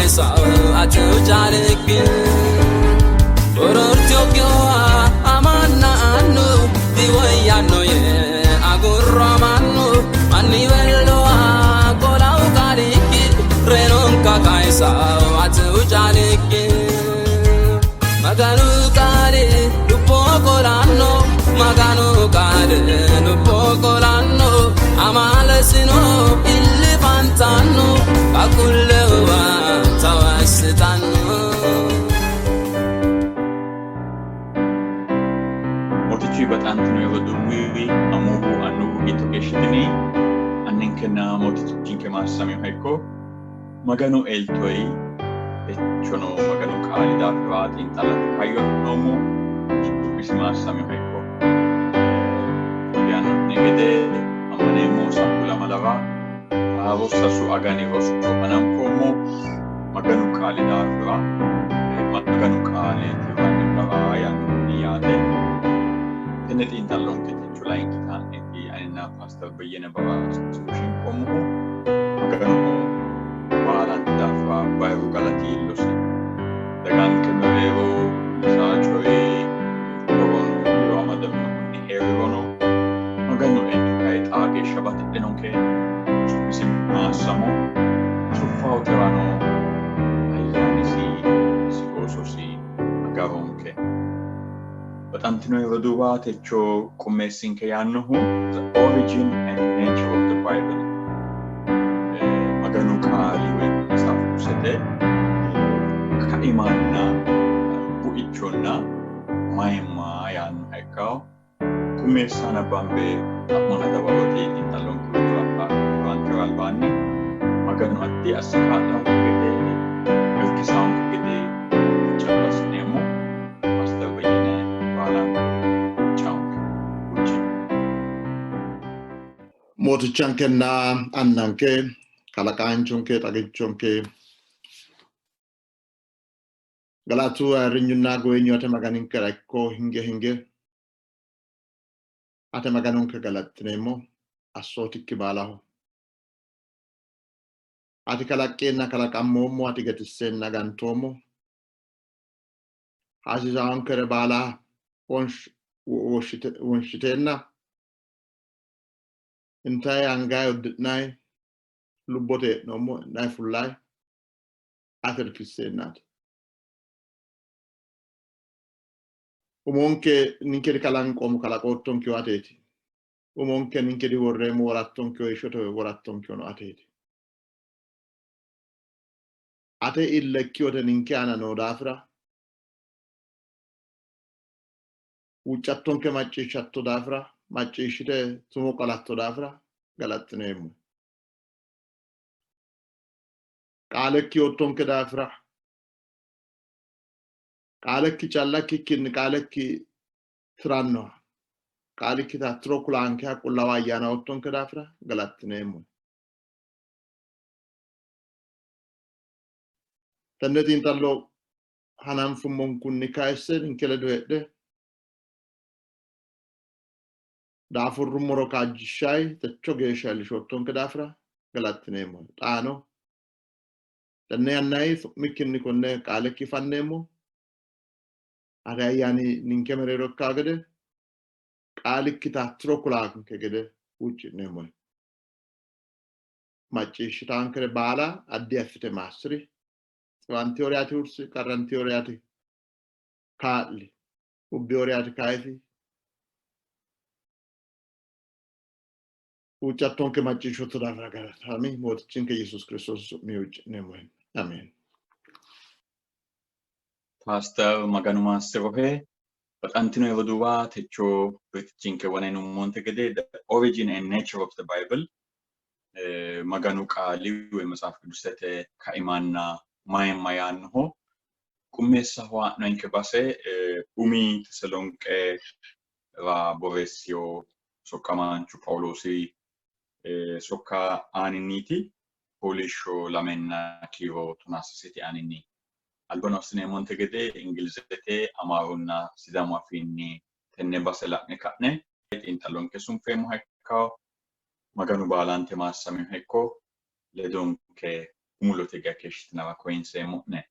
Kayisa ati Orortiyokkiwa amanna annu diwoyyanno yee agurro mannu manni wellowa qolawu qaalikki renonka kayisa ati ucaalikki Maganu qaali lubbo qolanno Maganu qaali lubbo qolanno amaalesino illifantanno qaqqullewa tawassitanno. Mootichu baxantino roduuwi amuuwu annuwu hiitto keeshshitini? Anninkenna Mootichinke maassaminoha ikko. Maganu eltoyi techono Maganu qaali daafira xiinxallate kaayyo afi'noommo. Su'misi maassaminoha ikko. Yaanno'ne gede ammaneemmo sa'u lamalara haaro sasu agani roso hananfoommo. Maganu qaali daafira Maganu qaale tirranni gara yaannohunni yaate. Tenne xiinxallonke techo layinki taa'neeti aninna Paaster Beyyene Baraasihu shinqoommohu. Maganoho baalante daafira bayiru galati iillosi. Daganke mereero saa coyi koronu ledo amadaminohunni hee'rirono Maganu elto kayi xaa geeshsha batidhinonke. Su'misi maassamo. Suffawoterano ayyaanisi isi oososi agaronke. Baxantino roduuwa techo qummeessinke yaannohu The Origin and Nature of the Bible Maganu qaali woy Matsaaf Qudusete kaimanna buichonna mayimma yaannoha ikkawo. Qummeessa nabbambe xa'monna dawarote xiinxallonke widira eankera albaanni Maganu addi asse kaa'lannonke gede irkisaanke gede huuccatto assi'neemmo. Paaster Beyyene baalanko huuccaonke huucci. Mootichankenna Annanke, kalaqaanchonke, xagichonke, galatu ayirrinyunna guweenyu ate Maganinkera ikko hinge hinge ate Maganonke galaxxineemmo assootikki baalaho. Ati kalaqqeenna kalaqammoommo, ati gatisseenna gantoommo. Hasiisaankere baala wonshiteenna intayi angayi uddi'nayi lubbote hee'noommo, e'nayi fullayi ate irkisseennaati. Umonke ninke dikalanqoommo, kalaqoottonkehu ateeti. Umonke ninke diworreemmo, worattonkehu heeshshote worattonkehuno ateeti. Ate illekki wote ninke aana noo daafira huuccattonke macciishshatto daafira macciishshite tumo qolatto daafira galaxxineemmo. Qaalekki yoottonke daafira qaalekki calla ikkikkinni qaalekki tirannoha qaalikki tattiro kulaankeha qullaawa ayyaana yoottonke daafira galaxxineemmo. Tenne xiinxallo hananfummonkunni kayisse ninke ledo heedhe daafurrummoro kaajjishshayi techo geeshsha iillishoottonke daafira galaxxineemmo. Xaano tenne yannayi su'mikkinni konne qaalekki fanneemmo. Ate ayyaani ninke mereero ikkaa gede qaalikki tattiro kulaanke gede huucci'neemmohe. Macciishshitaankere baala addi assite maassi'ri. Xiwantiyore ati hursi, qarrantiyore ati kaa'li, ubbiyore ati kayisi. Huuccattonke macciishshootto daafira galatami. Mootichinke Yesuusi Kiristoosi su'minni huucci'neemmohe. Ameen. Paaster Maganu maassi'rohe. Baxantino roduuwa techo birxichinke wona yinummonte gede The Origin and Nature of the Bible Maganu qaali woy Matsaaf Qidusete kaimanna mayimma yaannoho. Qummeessaho haa'noyinke base umi Teselonqera borreessiyo soqqamaanchu Phaawuloosi sokka aaninniiti. Fooliishsho lamenna kiiro tonaa sasete aaninni. Albano assineemmonte gede Ingilizete, Amaarunna Sidaamu afiinni tenne base la'ne ka'ne xiinxallonke sunfeemmoha ikkanno. Maganu baalante maassaminoha ikko, ledonke Gumulote geya keeshshitinara koyinseemmo'ne.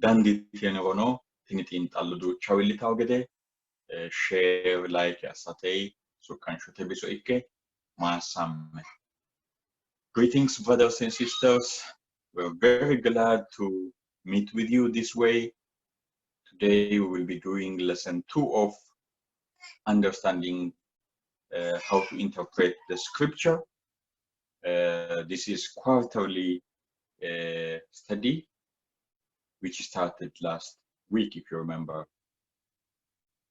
Dandiitinirono tini xiinxallo duucha willitawo gede share, like assatey soqqanshote biso ikke maassamme. Greetings, brothers and sisters. We're very glad to meet with you this way. Today we will be doing lesson 2 of understanding how to interpret the scripture. This is quarterly study, which started last week, if you remember.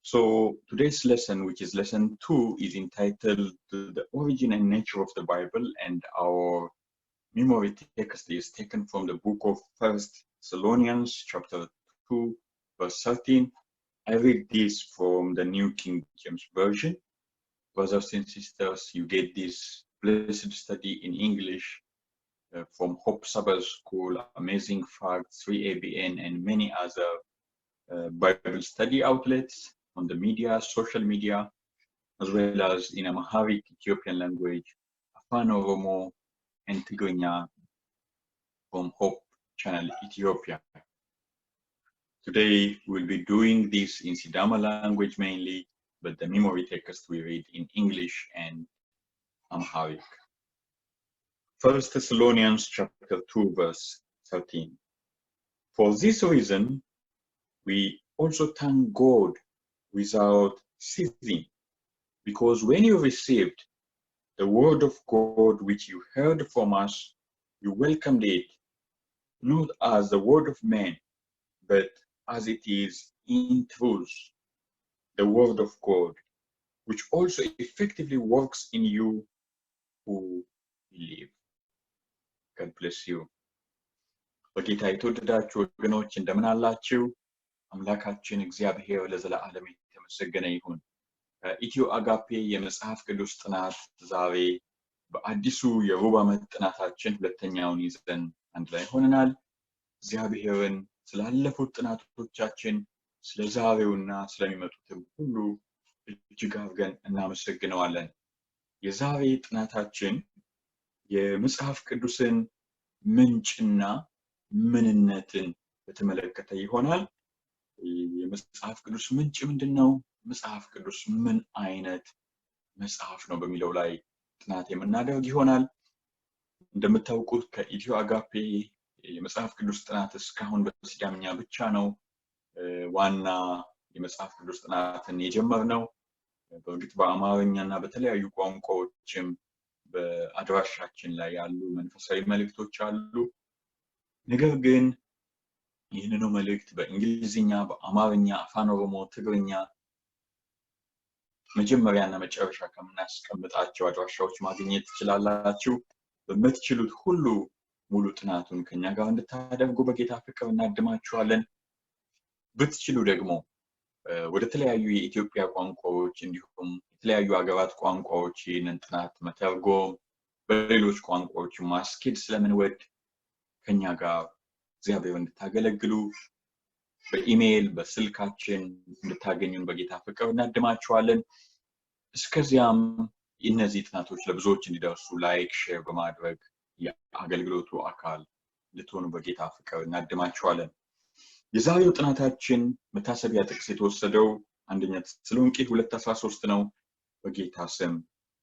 So today's lesson, which is lesson 2, is entitled The Origin and Nature of the Bible, and our memory text is taken from the book of First Thessalonians, chapter 2, verse 13. I read this from the New King James Version. Brothers and sisters, you get this blessed study in English from Hope Sabbath School, Amazing Facts, 3ABN, and many other Bible study outlets on the media, social media, as well as in Amharic, Ethiopian language, Afan Oromo, and Tigrinya from Hope Channel Ethiopia. Today, we'll be doing this in Sidama language mainly, but the memory text we read in English and Amharic. First Thessalonians chapter 2, verse 13. For this reason, we also thank God without ceasing, because when you received the word of God which you heard from us, you welcomed it, not as the word of man, but as it is in truth, the word of God, which also effectively works in you who believe. God bless you. በጌታ የተወደዳችሁ ወገኖች፣ እንደምን አላችሁ? አምላካችን እግዚአብሔር ለዘለዓለም የተመሰገነ ይሁን። ኢትዮ አጋፔ የመጽሐፍ ቅዱስ ጥናት ዛሬ በአዲሱ የሩብ ዓመት ጥናታችን ሁለተኛውን ይዘን አንድ ላይ ሆነናል። እግዚአብሔርን ስላለፉት ጥናቶቻችን፣ ስለ ዛሬውና ስለሚመጡትም ሁሉ እጅግ አድርገን እናመሰግነዋለን። የዛሬ ጥናታችን የመጽሐፍ ቅዱስን ምንጭና ምንነትን በተመለከተ ይሆናል። የመጽሐፍ ቅዱስ ምንጭ ምንድን ነው? መጽሐፍ ቅዱስ ምን አይነት መጽሐፍ ነው? በሚለው ላይ ጥናት የምናደርግ ይሆናል። እንደምታውቁት ከኢትዮ አጋፔ የመጽሐፍ ቅዱስ ጥናት እስካሁን በሲዳምኛ ብቻ ነው ዋና የመጽሐፍ ቅዱስ ጥናትን የጀመርነው። በእርግጥ በአማርኛ እና በተለያዩ ቋንቋዎችም በአድራሻችን ላይ ያሉ መንፈሳዊ መልእክቶች አሉ። ነገር ግን ይህንኑ መልእክት በእንግሊዝኛ፣ በአማርኛ፣ አፋን ኦሮሞ፣ ትግርኛ መጀመሪያና መጨረሻ ከምናስቀምጣቸው አድራሻዎች ማግኘት ትችላላችሁ። በምትችሉት ሁሉ ሙሉ ጥናቱን ከኛ ጋር እንድታደርጉ በጌታ ፍቅር እናድማችኋለን። ብትችሉ ደግሞ ወደ ተለያዩ የኢትዮጵያ ቋንቋዎች እንዲሁም የተለያዩ ሀገራት ቋንቋዎች ይህንን ጥናት መተርጎም፣ በሌሎች ቋንቋዎች ማስኬድ ስለምንወድ ከኛ ጋር እግዚአብሔር እንድታገለግሉ በኢሜይል፣ በስልካችን እንድታገኙን በጌታ ፍቅር እናድማችኋለን። እስከዚያም እነዚህ ጥናቶች ለብዙዎች እንዲደርሱ like፣ share በማድረግ የአገልግሎቱ አካል እንድትሆኑ በጌታ ፍቅር እናድማችኋለን። የዛሬው ጥናታችን መታሰቢያ ጥቅስ የተወሰደው አንደኛ ተሰሎንቄ 2:13 ነው። በጌታ ስም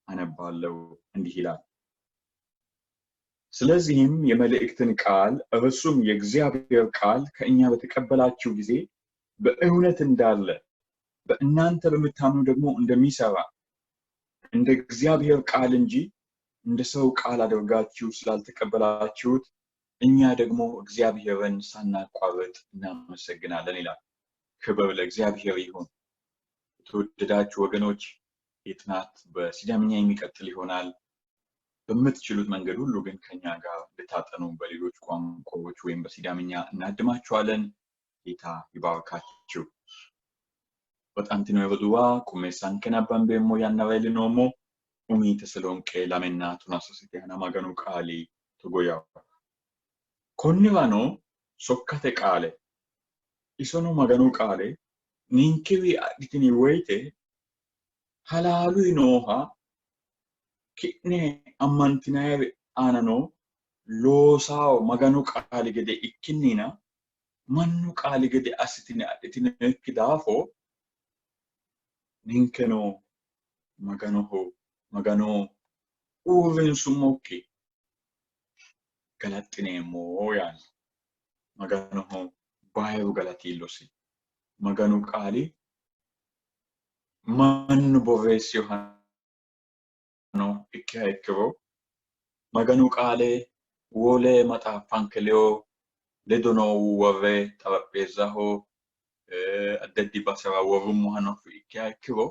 አነባለው። እንዲህ ይላል። ስለዚህም የመልእክትን ቃል፣ እርሱም የእግዚአብሔር ቃል፣ ከእኛ በተቀበላችሁ ጊዜ በእውነት እንዳለ፣ በእናንተ በምታምኑ ደግሞ እንደሚሰራ እንደ እግዚአብሔር ቃል እንጂ እንደ ሰው ቃል አድርጋችሁ ስላልተቀበላችሁት እኛ ደግሞ እግዚአብሔርን ሳናቋርጥ እናመሰግናለን ይላል። ክብር ለእግዚአብሔር ይሁን። የተወደዳችሁ ወገኖች፣ ይህ ጥናት በሲዳምኛ የሚቀጥል ይሆናል። በምትችሉት መንገድ ሁሉ ግን ከኛ ጋር እንድታጠኑ በሌሎች ቋንቋዎች ወይም በሲዳምኛ እናድማችኋለን። ጌታ ይባርካችሁ። Baxantino roduuwa, qummeessanke nabbambeemmo yannara iillinoommo. Umi Teselonqe 2:13 aana Maganu qaali togo yaanno. Konnirano sokkate qaale, isono Maganu qaale ninkewi adhitini woyite halaaluyi nooha, ki'ne ammantinayiri aanano loosawo Maganu qaali gede ikkinnina mannu qaali gede assitine adhitinokki daafo ninkeno Maganoho Magano uurrinsummokki galaxxineemmo yaanno. Maganoho bayiru galati iillosi. Maganu qaali mannu borreessinohano ikkiha ikkiro Maganu qaale wole maxaaffanke ledo ledo noowu worre xarapheezzaho addi addi basera worrummohano ikkiha ikkiro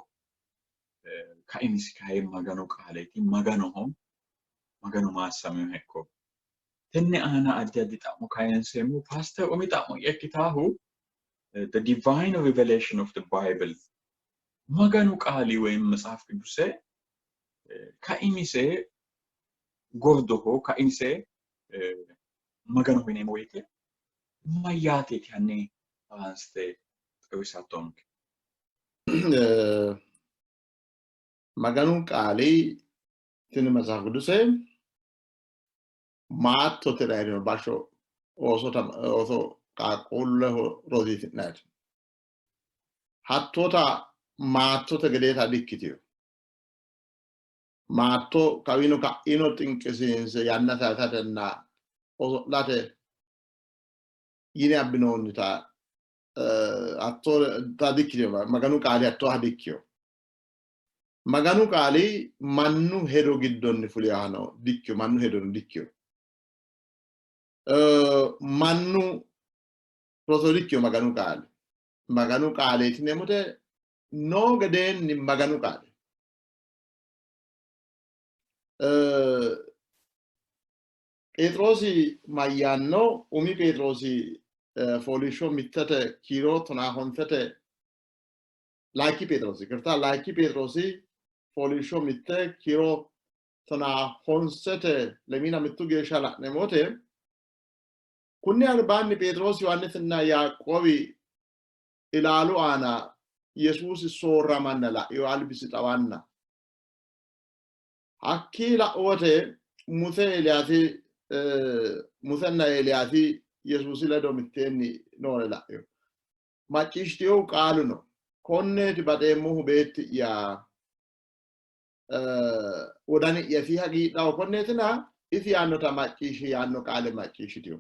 kaimisi kayi Maganu qaaleeti. Maganoho Maganu maassaminoha ikko. Tenne aana addi addi xa'mo kayinseemmo. Paaster umi xa'mo'ya ikkitaahu the divine revelation of the Bible Maganu qaali woyim Metsaaf Qidduse kaimise gordoho kaimise Maganoho yineemmo woyite mayyaateeti hanni haransite xawisattonke. Maganu qaali tini Metsaaf Qidduse maattote dayino bashsho ooso qaaqquulleho rosiisi'nayite. Hattoota maattote gedeeta dikkitino. Maatto kawino ka'ino xinqisiinse yanna sayisatenna oso'late yine abbinoonnita hattoota dikkitino. Maganu qaali hattooha dikkino. Maganu qaali mannu hedo giddonni fulinohano dikkino, mannu hedono dikkino. Mannu roso dikkino Maganu qaali. Maganu qaaleeti yineemmote noo gedeenni Maganu qaali. Pheexiroosi mayyaanno? Umi Pheexiroosi fooliishsho mittete kiiro tonaa hontete layinki Pheexiroosi ይቅርታ layinki Pheexiroosi fooliishsho mitte kiiro tonaa honsete lemiina mittu geeshsha la'neemmo wote kunni albaanni Pheexiroosi Yohaannisinna Yaaqoobi ilaalu aana Yesuusi soorramanna la'ino albisi xawanna hakkii la'u wote Muse Eeliyaasi Musenna Eeliyaasi Yesuusi ledo mitteenni noore la'ino. Macciishshitinohu qaalu no, Konneeti baxeemmohu beetti'ya, wodani'ya isi hagiidhanno, konneetina isi yaannota macciishshi yaanno qaale macciishshitino.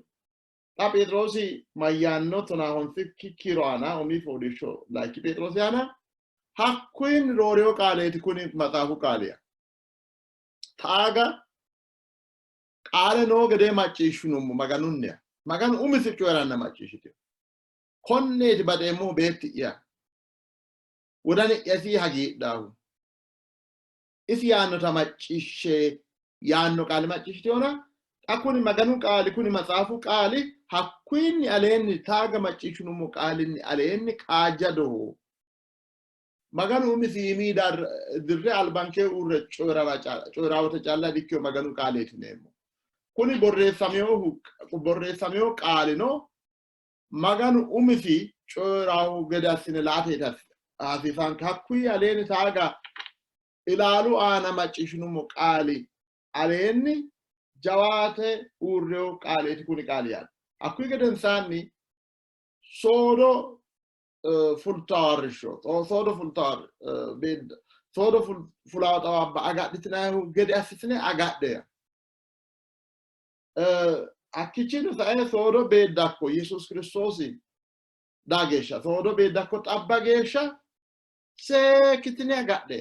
Xa Pheexiroosi mayyaanno tonaa honsikki kiiro aana umi fooliishsho layinki Pheexiroosi aana hakkuyinni roorino qaaleeti kuni maxaafu qaaliya. Taaga qaale noo gedee macciishshinummo Maganunniha. Maganu umisi coyi'ranna macciishshitino. Konneeti baxeemmohu beetti'ya, wodani'ya isi hagiidhaahu. Isi yaannota macciishshe yaanno qaale macciishshitinona, xa kuni Maganu qaali, kuni maxaafu qaali hakkuyinni aleenni taaga macciishshinummo qaalinni aleenni kaajjadoho. Maganu umisi iimi dirre albanke uurre coyi'rawote calla dikkino Maganu qaaleeti yineemmo. Kuni borreessaminohu qaalino Maganu umisi coyi'rahu gede assine la''ate hasiisanke. Hakkuyi aleenni taaga ilaalu aana macciishshinummo qaali aleenni jawaate uurrino qaaleeti kuni qaali yaate. Hakkuyi gedensaanni soodo fultawo arrishsho, soodo fultawo soodo fulawo xawaabba agadhitinannihu gede assitine agadhe. Hakkiichino sae soodo beeddakko Yesuusi Kiristoosi daa geeshsha soodo beeddakko xabba geeshsha seekkitine agadhe.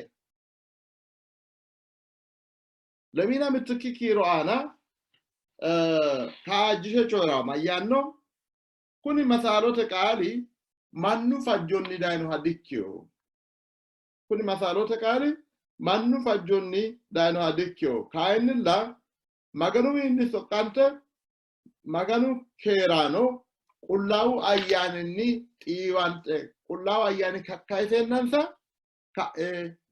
Lemiina mittikki kiiro aana kaajjishe coyi'ra mayyaanno? Kuni masaalote qaali mannu fajjonni dayinoha dikkino. Kuni masaalote qaali mannu fajjonni dayinoha dikkino. Kayinnilla Maganuwiinni soqqante Maganu keeraano Qullaawu Ayyaaninni xiiwante Qullaawu Ayyaani kakkayiseennansa ka'e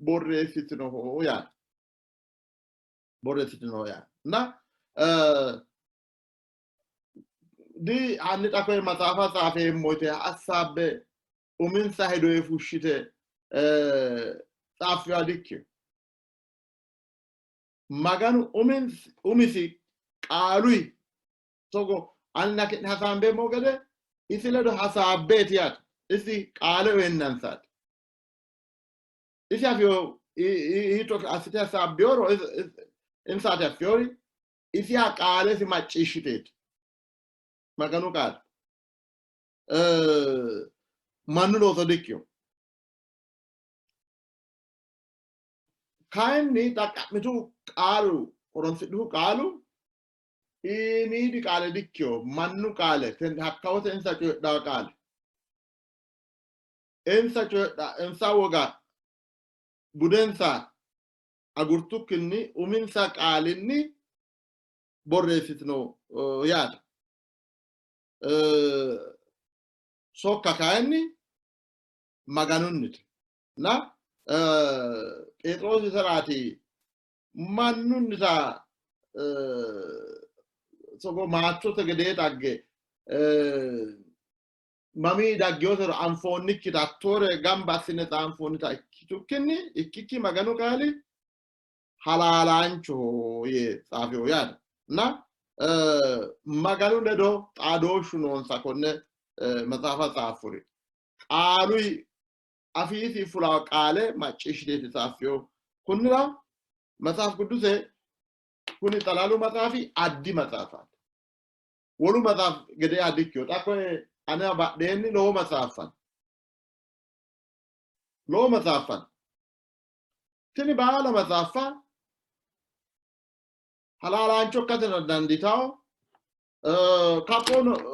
borreessitinoho yaate. Borreessitinoho yaate. Na di hanni xa koye maxaafa tsaafeemmo yite assaabbe uminsa hedoye fushshite tsaaffinoha dikkino. Maganu umisi Qaaluy togo anna ki'ne hasaambeemmo gede isi ledo hasaabbeeti yaate. Isi qaale uyeennansaati. Isi afiyo hiitto assite hasaabbiyoro insaati affiyori isiha qaalesi macciishshiteeti. Maganu qaale. Mannu looso dikkino. Kayinni xaqqa'mitu qaalu horonsidhuhu qaalu iimiidi qaale dikkino, mannu qaale hakkawote insa coyidhanno qaale. Insa coyidha insa woga budensa agurtukkinni uminsa qaalinni borreessitino yaate. Sokka kayinni Maganunnite. Na Pheexiroosi seraati mannunnita togo maattote gedee xagge mamii daggewotero anfoonnikkita hattoore gamba assine xaanfoonnita ikkitukkinni ikkikki Maganu qaali halaalaanchoho yee xaafino yaate. Na Maganu ledo xaadooshshu noonsa konne maxaafa xaaffuri. Qaaluy afiisi fulaa qaale macciishshiteeti xaaffino. Kunnira Maxaaf Quduse kuni xalalu maxaafi addi maxaafaati. Wolu maxaaf gede dikkino. Xa koye anewa badheenni lowo maxaaffa lowo maxaaffa tini baala maxaaffa halaalaancho ikkate dandiitawo,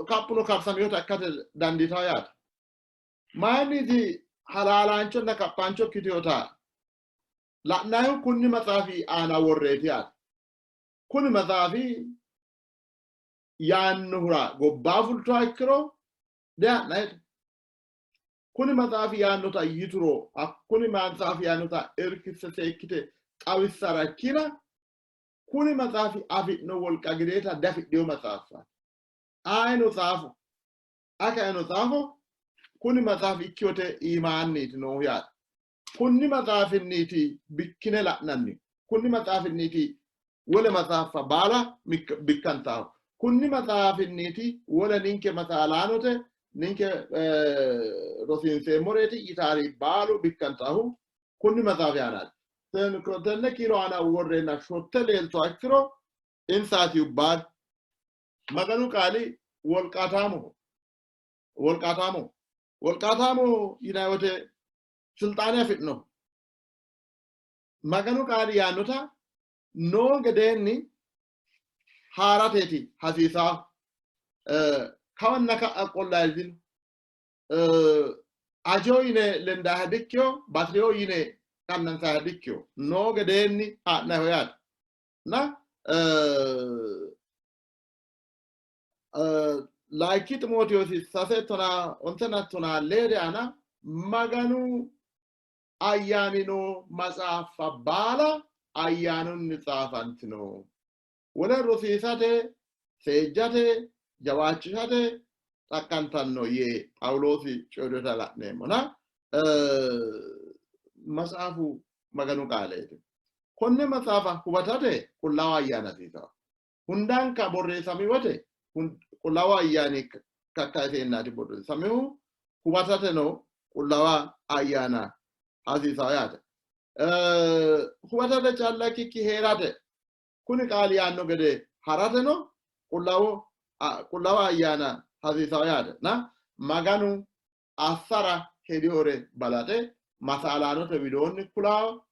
kaphuno karsaminota ikkate dandiitawo yaate. Mayinniiti halaalaanchonna kaphaancho ikkitinota la'nayihu kunni maxaafi aana worreeti yaate. Kuni maxaafi yaannohura gobbaa fultuha ikkiro diha'nayite. Kuni maxaafi yaannota yituro, kuni maxaafi yaannota irkisse seekkite xawissara ikkina, kuni maxaafi afi'no wolqa gedeeta diafidhino maxaaffaati. Ayino xaafo, akayino xaafo, kuni maxaafi ikkiyote iimaanniiti noohu yaate. Kunni maxaafinniiti bikkine la'nanni. Kunni maxaafinniiti wole maxaaffa baala bikkantaahu. Kunni maxaafinniiti wole ninke masaalaanote ninke rosiinseemmoreeti yitaari baalu bikkantaahu kunni maxaafi aanaati. Tenne kiiro aana worreenna shotte leeltuha ikkiro insaati ubbaari. Maganu qaali wolqaataamoho. Wolqaataamoho. Wolqaataamoho yinanni wote silxaane afi'noho. Maganu qaali yaannota noo gedeenni haarateeti hasiisaa. Kawanna ka'a qollayi dino. Ajo yine lendaaha dikkino, bati'reyo yine qannansaaha dikkino. Noo gedeenni haa'nayiho yaate. Na Layinki Ximootewoosi sase tonaa ontenna tonaa leede aana Maganu ayyaani noo maxaaffa baala ayyaanunni xaafantino. Wole rosiisate, seejjate, jawaachishate xaqqantanno yee Phaawuloosi coyi'rinota la'neemmona maxaafu Maganu qaaleeti. Konne maxaafa huwatate Qullaawa Ayyaana hasiisanno. Hundanka borreessami wote Qullaawu Ayyaani kakkayiseennaati borreessamihu, huwatateno Qullaawa Ayyaana hasiisanno yaate. Huwatate calla ikkikki hee'rate kuni qaali yaanno gede ha'rateno Qullaawa Ayyaana hasiisanno yaate. Na Maganu assara hedinore balaxe masaalaanote widoonni kulanno,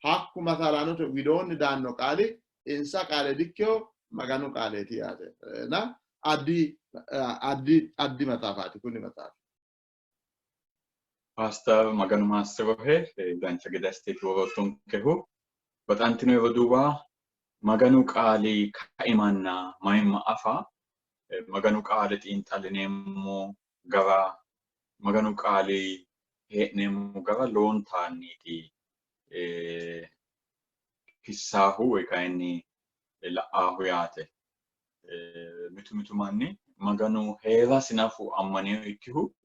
hakku masaalaanote widoonni daanno qaali insa qaale dikkino, Maganu qaaleeti yaate. Na addi addi addi maxaafaati kuni maxaafi. Paaster Maganu maassi'rohe, dancha gede assiteeti woroottonkehu. Baxantino roduuwa, Maganu qaali kaimanna mayimma afa, Maganu qaale xiinxallineemmo gara, Maganu qaali hee'neemmo gara lowontanniiti kissaahu woy kayinni la''aahu yaate. Mitu mitu manni Maganu hee'rasi nafu ammanino ikkihu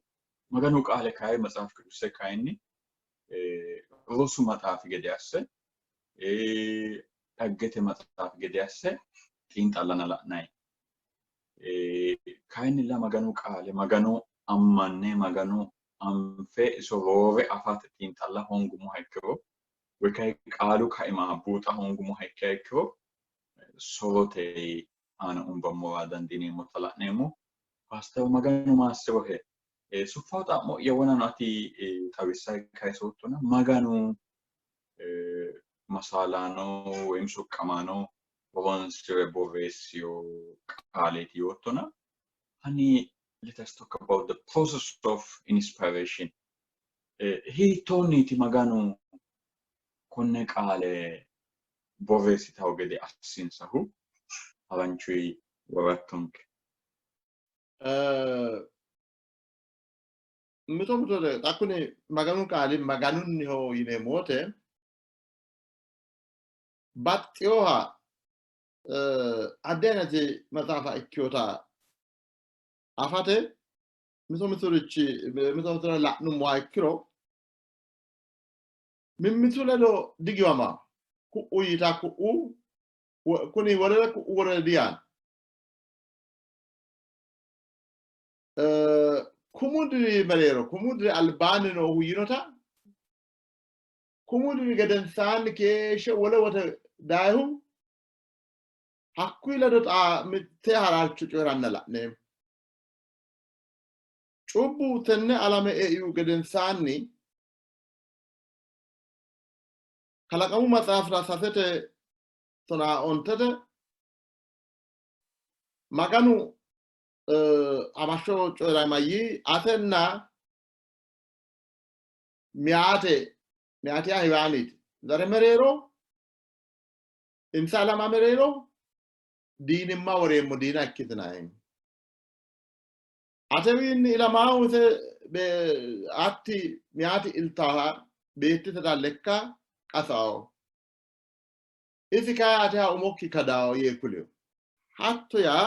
Maganu qaale kayi Maxaafu Qiduse kayinni rosu maxaafi gede asse, dhaggete maxaafi gede asse xiinxallana la'nanni. Kayinnilla Maganu qaale Magano ammanne Magano anfe iso roore afate xiinxalla hoongummoha ikkiro woy kayi qaalu kaima buuxa hoongummoha ikkiha ikkiro sorote aana umbammora dandiineemmota la'neemmo. Paaster Maganu maassirohe. Suffawo xa'mo'ya wonano ati xawissayi kayisoottona Maganu masaalaano woyim soqqamaano horoonsi're borreessiyo qaaleeti yoottona hani let us talk about the process of inspiration. Hiittoonniiti Maganu konne qaale borreessitawo gede assinsahu? Haranchuyi worattonke. Mito mito xa kuni Maganu qaali Maganunniho yineemmo wote baxxinoha addi ayinati maxaafa ikkinota afate mito miturichi mito mitore la'nummoha ikkiro mimmitu ledo digiwama ku'u yiita ku'u kuni wolere ku'u wolere diyaanno. Kumu diri mereero kumu diri albaanni noohu yiinota kumu diri gedensaanni keeshshe wole wote dayihu hakkuyi ledo xaa mitte halaalaancho coyi'ranna la'neemmo. Cubbu tenne alame eihu gedensaanni kalaqamu maxaafira 3:15 Maganu hamashsho coyi'ra mayyii atenna miyaate miyaatiya Hewaaniiti zare mereero insa alama mereero diinimma woreemmo diina ikkitinanni. Atewiinni ilamaahu ise atti miyaati iltaaha beettiseta lekka qasawo. Isi kayi ateha umokki kadawo yee kulino. Hatto yaa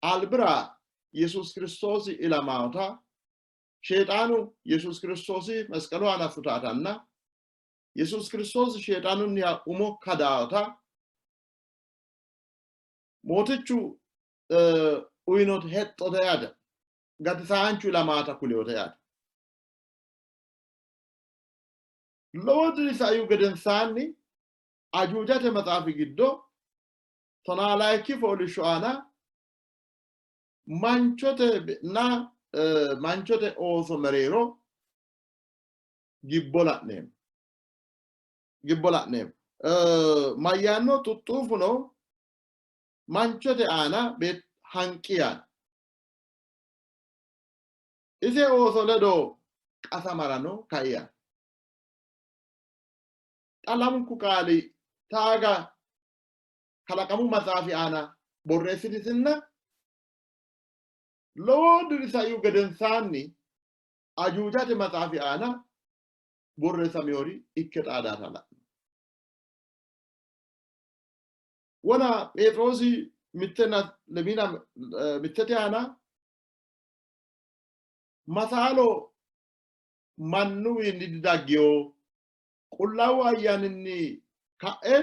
albira Yesuusi Kiristoosi ilamaata Sheexaanu Yesuusi Kiristoosi masqalu aana sutaatanna Yesuusi Kiristoosi Sheexaanunniha umo kadaata Mootichu uyinoti hexxote yaate. Gatisaanchu ilamaata kulinote yaate. Lowo diri saihu gedensaanni Ajuujate maxaafi giddo 12 fooliishsho aana manchote na manchote ooso mereero gibbo la'neemmo. Gibbo la'neemmo. Mayyaanno xuxxuufuno manchote aana hanqi yaanno. Ise ooso ledo qasamarano kai yaanno. Xa lamunku qaali taaga kalaqamu maxaafi aana borreessinisinna lowo diri saihu gedensaanni Ajuujate maxaafi aana borreessaminori ikke xaadaata la'no. Wona Pheexiroosi mittenna lemiina mittete aana masaalo mannuwiinni didaggino, Qullaawu Ayyaaninni ka'e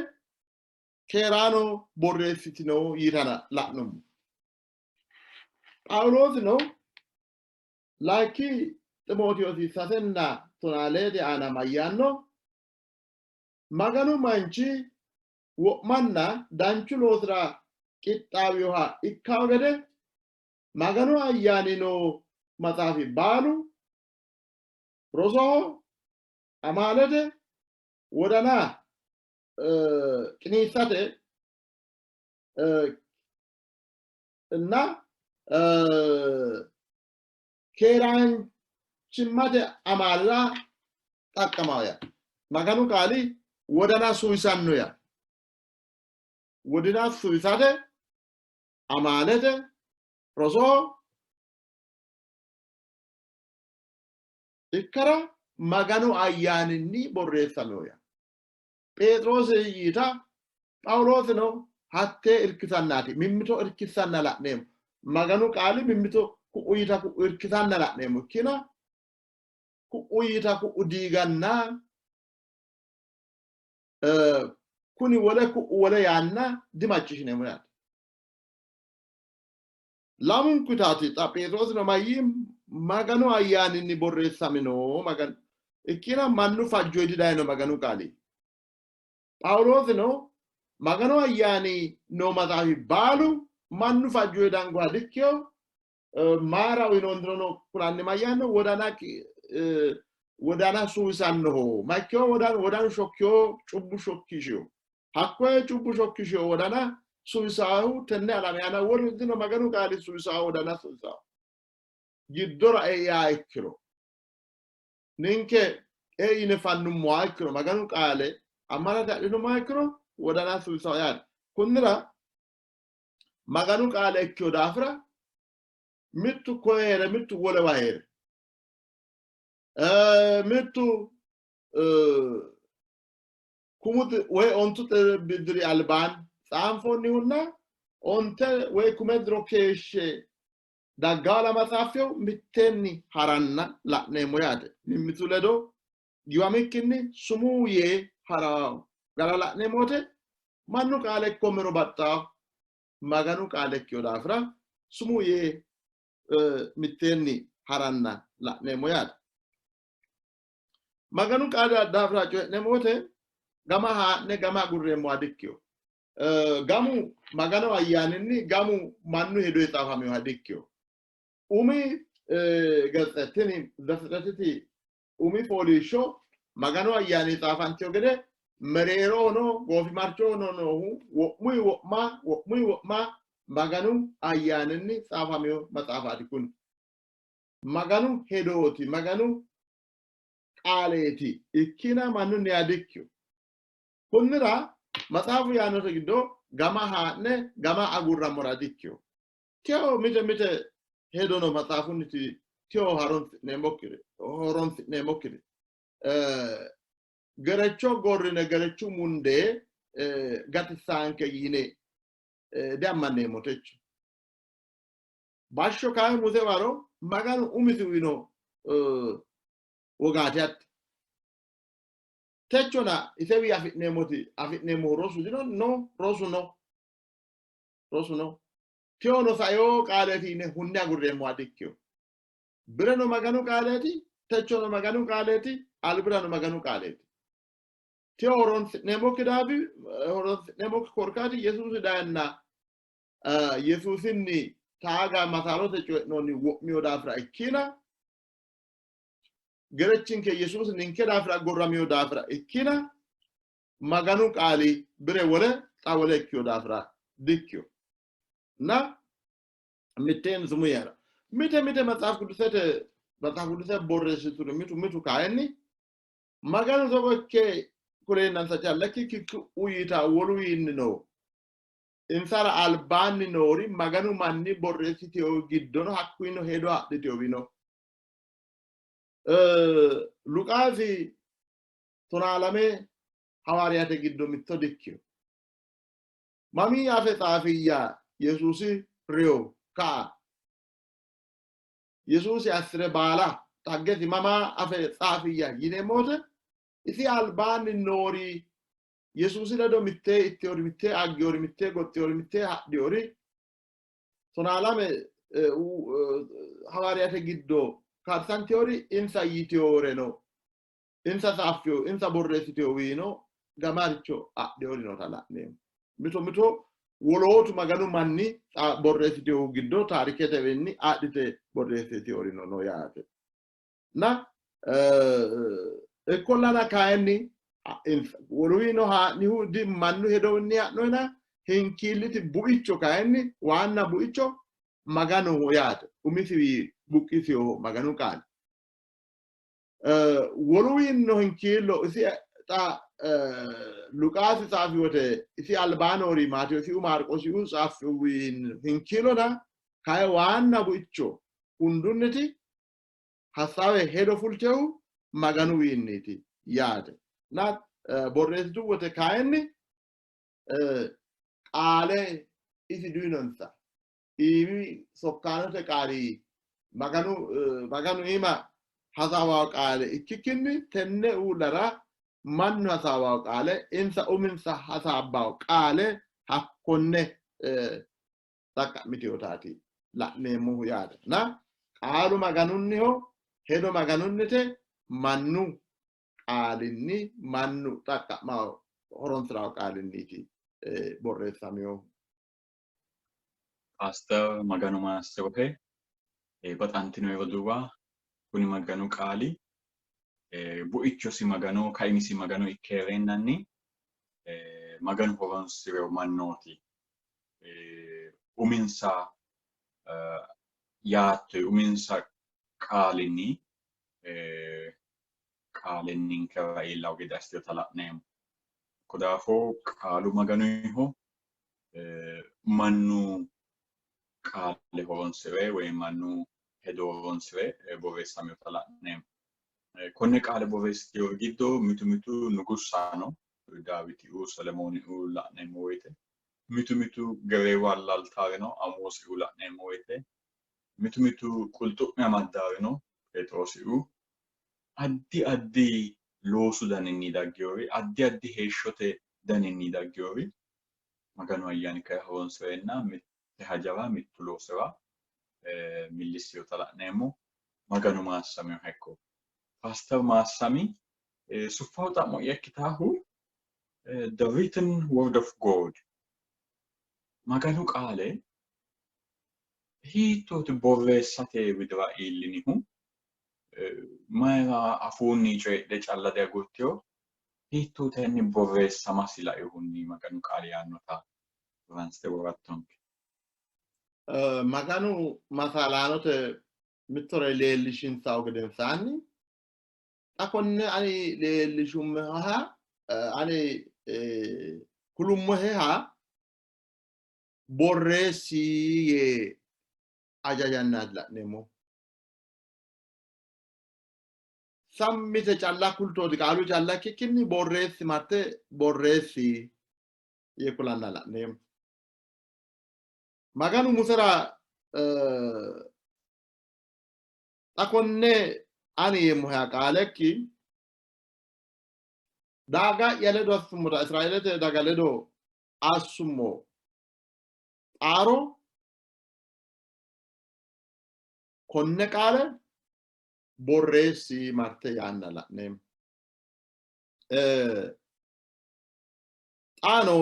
keeraano borreessitino yitana la'nummo. Phaawuloosino layinki Ximootewoosi 3:14 aana mayyaanno? Maganu manchi wo'manna danchu loosira qixxaawinoha ikkanno gede Maganu Ayyaani noo maxaafi baalu rosoho, amaalete, wodana qiniissate na keeraanchimmate amaalera xaqqamawo yaa. Maganu qaali wodana suwisanno yaa. Wodana suwisate, amaalete, rosoho ikkara Maganu ayyaaninni borreessamino yaa. Pheexiroosi yiita Phaawuloosino hattee irkisannaati. Mimmito irkisanna la'neemmo. Maganu qaali mimmito ku'u yiita ku'u irkisanna la'neemmo. Ikkina ku'u yiita ku'u diiganna kuni wole ku'u wole yaanna dimacciishshineemmo yaate. Lamunku taati xa Pheexiroosino mayyii Maganu ayyaaninni borreessamino Maganu ikkina mannu fajjo didayino Maganu qaali. Phaawuloosino Maganu ayyaani noo maxaafi baalu mannu fajjo dangoha dikkino maara uyinoontirono kulanni mayyaanno wodana wodana suwisannoho maikkiwo wodanu wodanu shokkiwo cubbu shokkishiwo hakkoye cubbu shokkishiwo wodana suwisaahu tenne alame aana wolu dino Maganu qaali suwisaahu wodana suwisaahu giddora eiha ikkiro ninke ei yine fannummoha ikkiro Maganu qaale ammanate adhinummoha ikkiro wodana suwisaahu yaate. Kunnira Maganu qaale ikkino daafira mittu koye hee're mittu wolewa hee're mittu kumu woy ontu diri albaanni tsaanfoonnihunna onte woy kume diro keeshshe daggaala maxaaffeho mitteenni haranna la'neemmo yaate. Mimmitu ledo giwamikkinni sumuu yee ha'ranno gara la'neemmo wote mannu qaale ikkoommero baxxawo Maganu qaale ikkino daafira sumuu yee mitteenni haranna la'neemmo yaate. Maganu qaali daafira coyi'neemmo wote gama haa'ne gama agurreemmoha dikkino. Gamu Maganu ayyaaninni gamu mannu hedo xaafaminoha dikkino. Umi gatse tini Zefixireti umi fooliishsho Maganu ayyaani xaafantino gede mereerohono goofimarchohono noohu wo'muyi wo'ma wo'muyi wo'ma Maganu ayyaaninni xaafamino maxaafaati kuni. Maganu hedooti, Maganu qaaleeti ikkina mannunniha dikkino. Kunnira maxaafu yaannote giddo gama haa'ne gama agurrammora dikkino. Teyo mite mite hedono maxaafunniti teyo haronsi'neemmokkiri horonsi'neemmokkiri gerecho gorrine gerechu mundee gatissaanke yine diammanneemmo techo. Bashsho kayi Muse waro Maganu umisi uyino wogaati hatti. Techona isewi afi'neemmoti afi'neemmohu rosu dino no rosu no rosu no. Teyono saeo qaaleeti yine hunne agurreemmoha dikkino. Bireno Maganu qaaleeti, techono Maganu qaaleeti, albirano Maganu qaaleeti. Teyo horonsi'neemmokki daafi horonsi'neemmokki korkaati Yesuusi dayenna Yesuusinni taaga masaalote coyi'noonni wo'miyo daafira ikkina gerechinke Yesuusi ninke daafira gorramino daafira ikkina Maganu qaali bire wole xa wole ikkino daafira dikkino. Na mitteen sumu yara. Mite mite maxaaf qudusete maxaaf quduse borreessituri mitu mitu kayinni Maganu togo ikke kuleennansa calla ikkikki uyita woluwiinni no. Insara albaanni noori Maganu manni borreessitino giddono hakkuyino hedo adhitino. Luqaasi tonaalame hawaariyaate giddo mitto dikkino. Mami afe xaafiyya Yesuusi reyo ka'a Yesuusi assire baala xaggesi mama afe xaafiyya yineemmo wote isi albaanni noori Yesuusi ledo mittee itteyori, mittee aggeyori, mittee goxxeyori, mittee hadhiyori tonaalame hawaariyaate giddo karsanteyori insa yiteyore no. Insa saaffeyo, insa borreessiteyowiino gamaricho adheyori noota la'neemmo. Mito mito wolootu Maganu manni borreessiteyohu giddo taariketewiinni adhite borreessiteyorino no yaate. Na ikkollana kayinni woluwiino haa'nihu di mannu hedowinni ha'noyina hinkiilliti buicho kayinni waanna buicho Maganoho yaate. Umisiwi buqqisiyoho Maganu qaali. Woluwiinno hinkiillo isi xa Luqaasi xaafi wote isi albaanoori Maatewosiu Maarqoosiu xaafiwiin hinkiilona kayi waanna buicho hundunniti hasaawe hedo fultehu Maganuwiinniiti yaate. Na borreessitu wote kayinni qaale isi duinonsa. Iimi sokkaanote qaali Maganu Maganu iima hasaawaho qaale ikkikkinni tenne uullara mannu hasaawaho qaale insa uminsa hasaabbaho qaale hakkonne xaqqa'mitinotaati. la'neemmohu yaate. Na qaalu Maganunniho, hedo Maganunnite, mannu qaalinni mannu xaqqa'ma horonsi'ranno qaalinniiti borreessaminohu. Paaster Maganu maassi'rohe. Baxantino roduuwa, kuni Maganu qaali buichosi Magano, kaimisi Magano ikke hee'reennanni Maganu horonsi'rino mannooti uminsa yaatto, uminsa qaalinni qaale ninkera iillawo gede assitinota la'neemmo. Hakko daafo qaalu Maganunniho, mannu qaale horonsi're woyi mannu hedo horonsi're borreessaminota la'neemmo. Konne qaale borreessitinori giddo mitu mitu nugussano Daawitiuu, Selemooniuu la'neemmo woyite, mitu mitu gereewu allaaltaari no, Amoosiuu la'neemmo woyite, mitu mitu qulxu'me amaddaari no, Pheexiroosiuu, addi addi loosu daninni dagginori, addi addi heeshshote daninni dagginori Maganu ayyaani kayi horonsi'reenna mitte hajara, mittu loosira millissinota la'neemmo. Maganu maassaminoha ikko. Paaster Maassami, suffaho xa'mo'ya ikkitaahu The Written Word of God, Maganu qaale hiittooti borreessate widira iillinihu? Mayira afuunni coyidhe calla diagurtino? Hiittoo tenne borreessamasi lainohunni Maganu qaali yaannota ransite worattonke? Maganu masaalaanote mittore leellishinsahu gedensaanni, xa konne ani leellishummoheha, ani kulummoheha borreessi yee ajajannaati la'neemmo. Sammite calla kultooti, qaalu calla ikkikkinni borreessi, marte borreessi yee kulanna la'neemmo. Maganu Musera xa konne ani yeemmoheha qaalekki daga'ya ledo assummota, Israeelete daga ledo assummo xaaro konne qaale borreessi marte yaanna la'neemmo. Xaano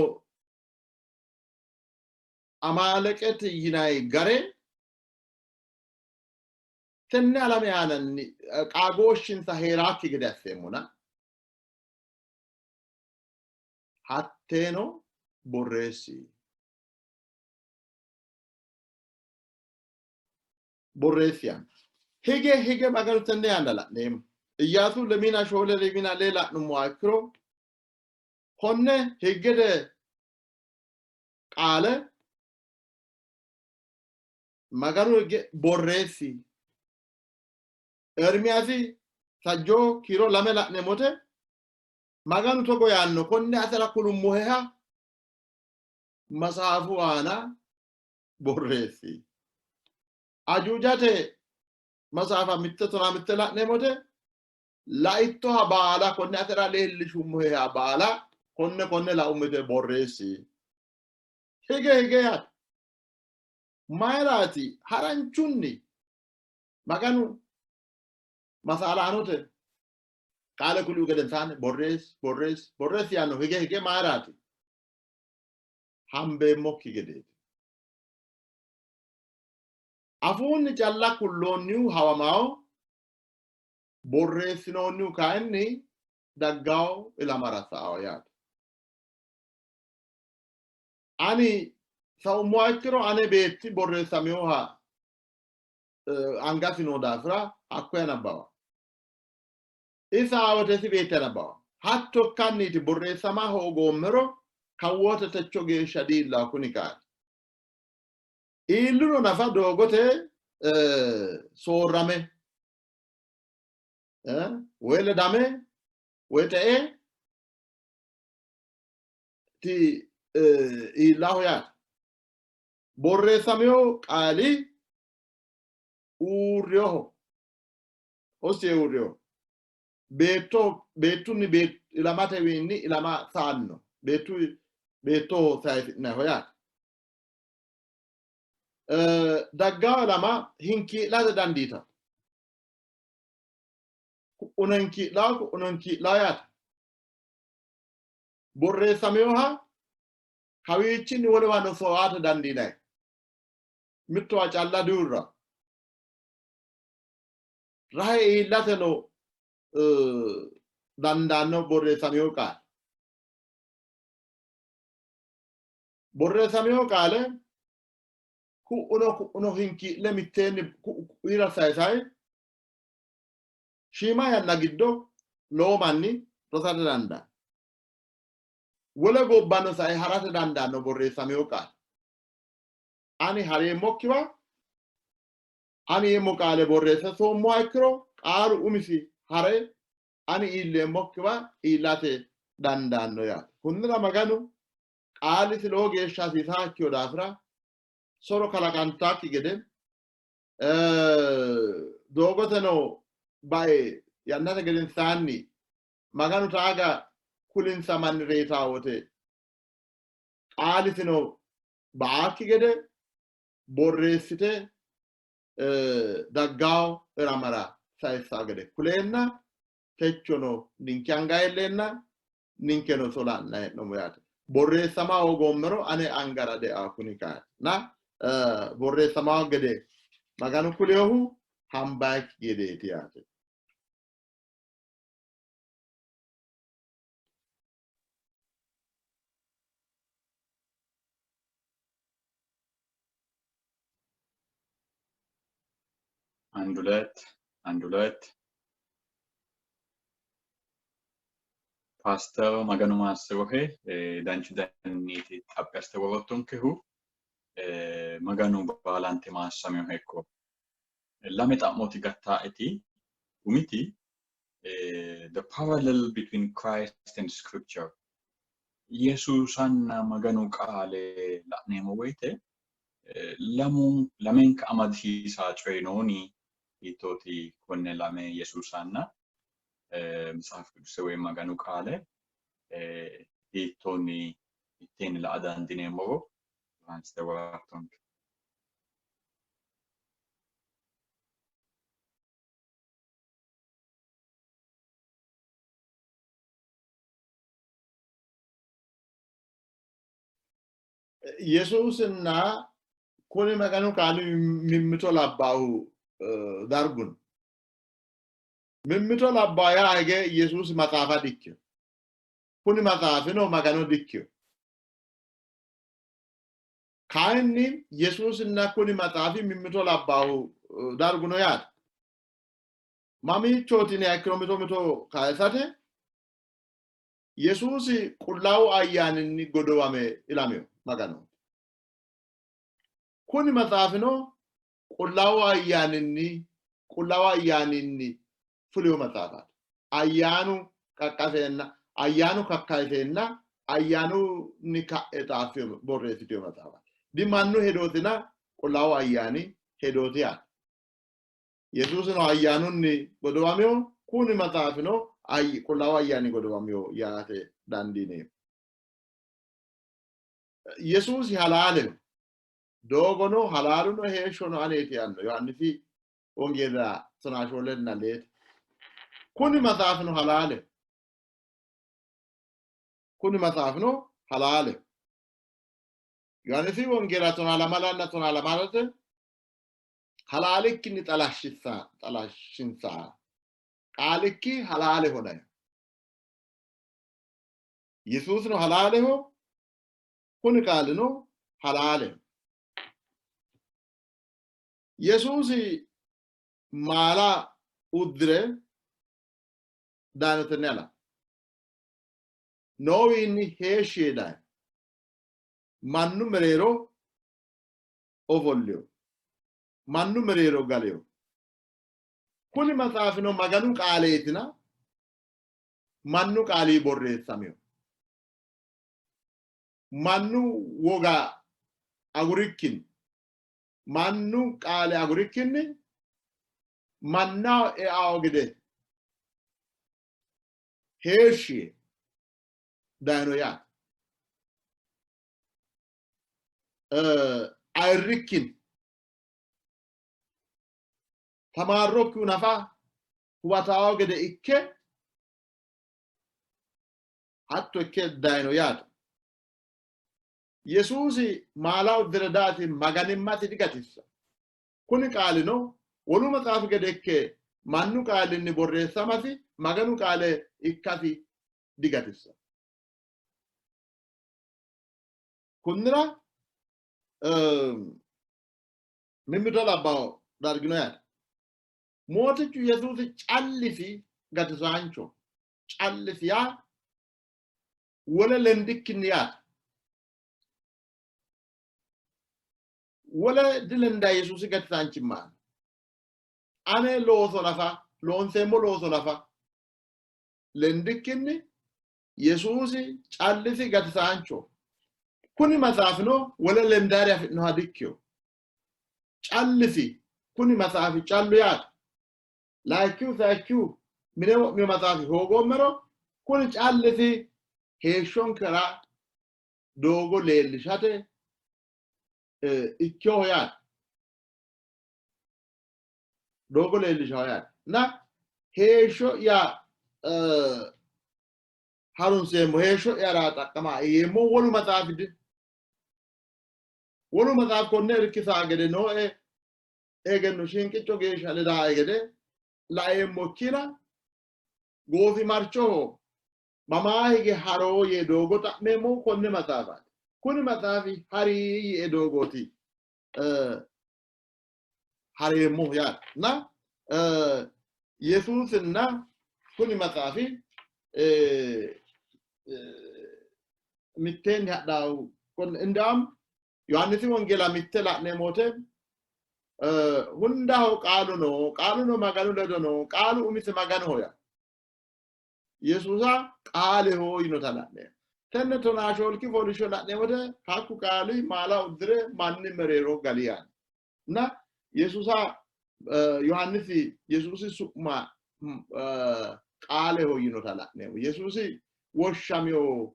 Amaaleqete yinanni gare tenne alame aananni qaagooshshinsa hee'raakki gede asseemmona hatteeno borreessi. Borreessi yaanno. Hige hige Maganu tenne yaanna la'neemmo. Iyyaasu lemina shoole lemina lee la'nummoha ikkiro konne higgete qaale Maganu higge borreessi. Ermiyaasi sajjoo kiiro 2 la'neemmote Maganu togo yaanno, konne atera kulummoheha masaafu aana borreessi. Ajuujate masaafa 1:15 la'neemmote laittoha baala konne atera leellishummoheha baala konne konne laummite borreessi. Hige hige yaate. Mayiraati haranchunni Maganu masaalaanote qaale kulihu gedensaanni borreessi borreessi borreessi yaanno hige hige mayiraati? Hambeemmokki gedeeti. Afuunni calla kulloonnihu hawamawo, borreessinoonnihu kayinni daggawo ilamara sa'awo yaate. Ani saummoha ikkiro ane beetti borreessaminoha angasi noo daafira hakkoye nabbawa. Isa awotesi beetti nabbawa. Hatto ikkanniiti borreessama hoogoommero kawoote techo geeshsha diillawo kuni qaali. Iillino nafa doogote soorrame woy ledame woy xe'e ti iillaho yaate. Borreessamino qaali uurriyoho. Hossi uurriyoho. Beetto beettunni ilamatewiinni ilama saanno. Beettu beettoho sayisi'nayiho yaate. Daggaa ilama hinkii'late dandiitanno. Ku'uno hinkii'laa ku'uno hinkii'laa yaate. Borreessaminoha kawiichinni wolewano sowaate dandiinanni. Mittowa calla diuurra. Rahe iillateno dandaanno borreessamino qaale. Borreessamino qaale ku'uno ku'uno hinkii'le mitteenni ku'uira sayisayi shiima yanna giddo lowo manni rosate dandaanno. Wole gobbano sae ha'rate dandaanno borreessamino qaale. Ani hareemmokkiwa ani yeemmo qaale borreesse soommoha ikkiro qaalu umisi ha're ani iilleemmokkiwa iillate dandaanno yaate. Kunnira Maganu qaalisi lowo geeshsha hasiisaa ikkino daafira soro kalaqantaakki gede doogoteno bae yannate gedensaanni Maganu taaga kulinsa manni reyitaa wote qaalisino ba'aakki gede borreessite daggawo ilamara sayissaa gede kuleenna techono ninke anga iilleenna ninkeno iso la'nanni hee'noommo yaate. Borreessama hoogoommero ane angara de'a kuni kaayina borreessama gede Maganu kuliyohu hambayikki gedeeti yaate. አንድ ሁለት አንድ ሁለት ፓስተር Maganu maassirohe danchu danniiti xaphi assite worroottonkehu Maganu baalante maassaminohe ikko. Lame xa'mooti gattaeti umiti the parallel between Christ and scripture Yesuusanna Maganu qaale la'neemmo woyite lamu lamenka amadisiisa coyi nooni hiittooti konne lame Yesuusanna Metsaaf Qiduse woyi Maganu qaale hiittoonni mitteenni la'a dandiineemmoro aansite worattonke. Yesuusinna kuni Maganu qaali mimmito labbaahu dargu no. Mimmito labbaa yaa hige Yesuusi maxaafa dikkino. Kuni maxaafino Magano dikkino. Kayinni Yesuusinna kuni maxaafi mimmito labbaahu dargu no yaate. Mamiichooti yiniha ikkiro mito mito kayisate Yesuusi qullaawu ayyaaninni godowame ilamino Maganooti. Kuni maxaafino qullaawu ayyaaninni qullaawu ayyaaninni fulino maxaafaati. Ayyaanu qaqqaseenna ayyaanu kakkayiseenna ayyaanunni ka'e xaaffino borreessitino maxaafaati. Di mannu hedootina qullaawu ayyaani hedooti yaate. Yesuusino ayyaanunni godowamino, kuni maxaafino qullaawu ayyaani godowamino yaate dandiineemmo. Yesuusi halaaleho, doogono halaaluno heeshshono aneeti yaanno Yohaannisi Wongeelira tonaa shoolenna leete. Kuni maxaafino halaaleho. Kuni maxaafino halaaleho. Yohaannisi Wongeelira 12nna 12 halaalikkinni xalashshissa xalashshinsa qaalikki halaalehona. Yesuusino halaaleho, kuni qaalino halaaleho. Yesuusi maala uddire dayino tenne alame. Noowiinni heeshshi yee dayino. Mannu mereero ofollino. Mannu mereero galino. Kuni maxaafino Maganu qaaleetina mannu qaalii borreessamino. Mannu woga agurikkinni, mannu qaale agurikkinni mannaho eao gede heeshshi yee dayino yaate. Ayirrikkinni. Tamaarrokkihu nafa huwatawo gede ikke hatto ikke dayino yaate. Yesuusi maala uddire daati maganimmasi digatissa. Kuni qaalino wolu maxaafi gede ikke mannu qaalinni borreessamasi Maganu qaale ikkasi digatissa. Kunnira mimmito labbaho dargino yaate. Mootichu Yesuusi callisi gatisaancho callisi yaa wole lendikkinni yaate. Wole dilenda Yesuusi gatisaanchimma ane looso nafa loonseemmo looso nafa lendikkinni Yesuusi callisi gatisaancho. Kuni maxaafino wole lendaari afi'noha dikkino. Callisi kuni maxaafi callu yaate. Layikkihu sayikkihu mine wo'mino maxaafi hoogoommero kuni callisi heeshshonkera doogo leellishate ikkinoho yaate. Doogo leellishaho yaate. Na heeshsho'ya harunseemmo heeshsho'yara xaqqama yeemmo wolu maxaafi di wolu maxaafi konne irkisaa gede nooe egenno shinqicco geeshsha ledaae gede laeemmokkina goofimarchoho mamaa hige haroo yee doogo xa'meemmohu konne maxaafaati. Kuni maxaafi hari yee doogooti hareemmohu yaate. Na Yesuusinna kuni maxaafi mitteenni hadhaahu indaam Yohaannisi wongeela mitte la'neemmo wote hundaho qaalu no, qaaluno Maganu ledo no, qaalu umisi Maganoho yaa. Yesuusa qaaleho yinota la'neemmo. Tenne 14 fooliishsho la'neemmo wote hakku qaali maala uddire manni mereero gali yaanno. Na Yesuusa Yohaannisi Yesuusi su'ma qaaleho yinota la'neemmo. Yesuusi woshshamino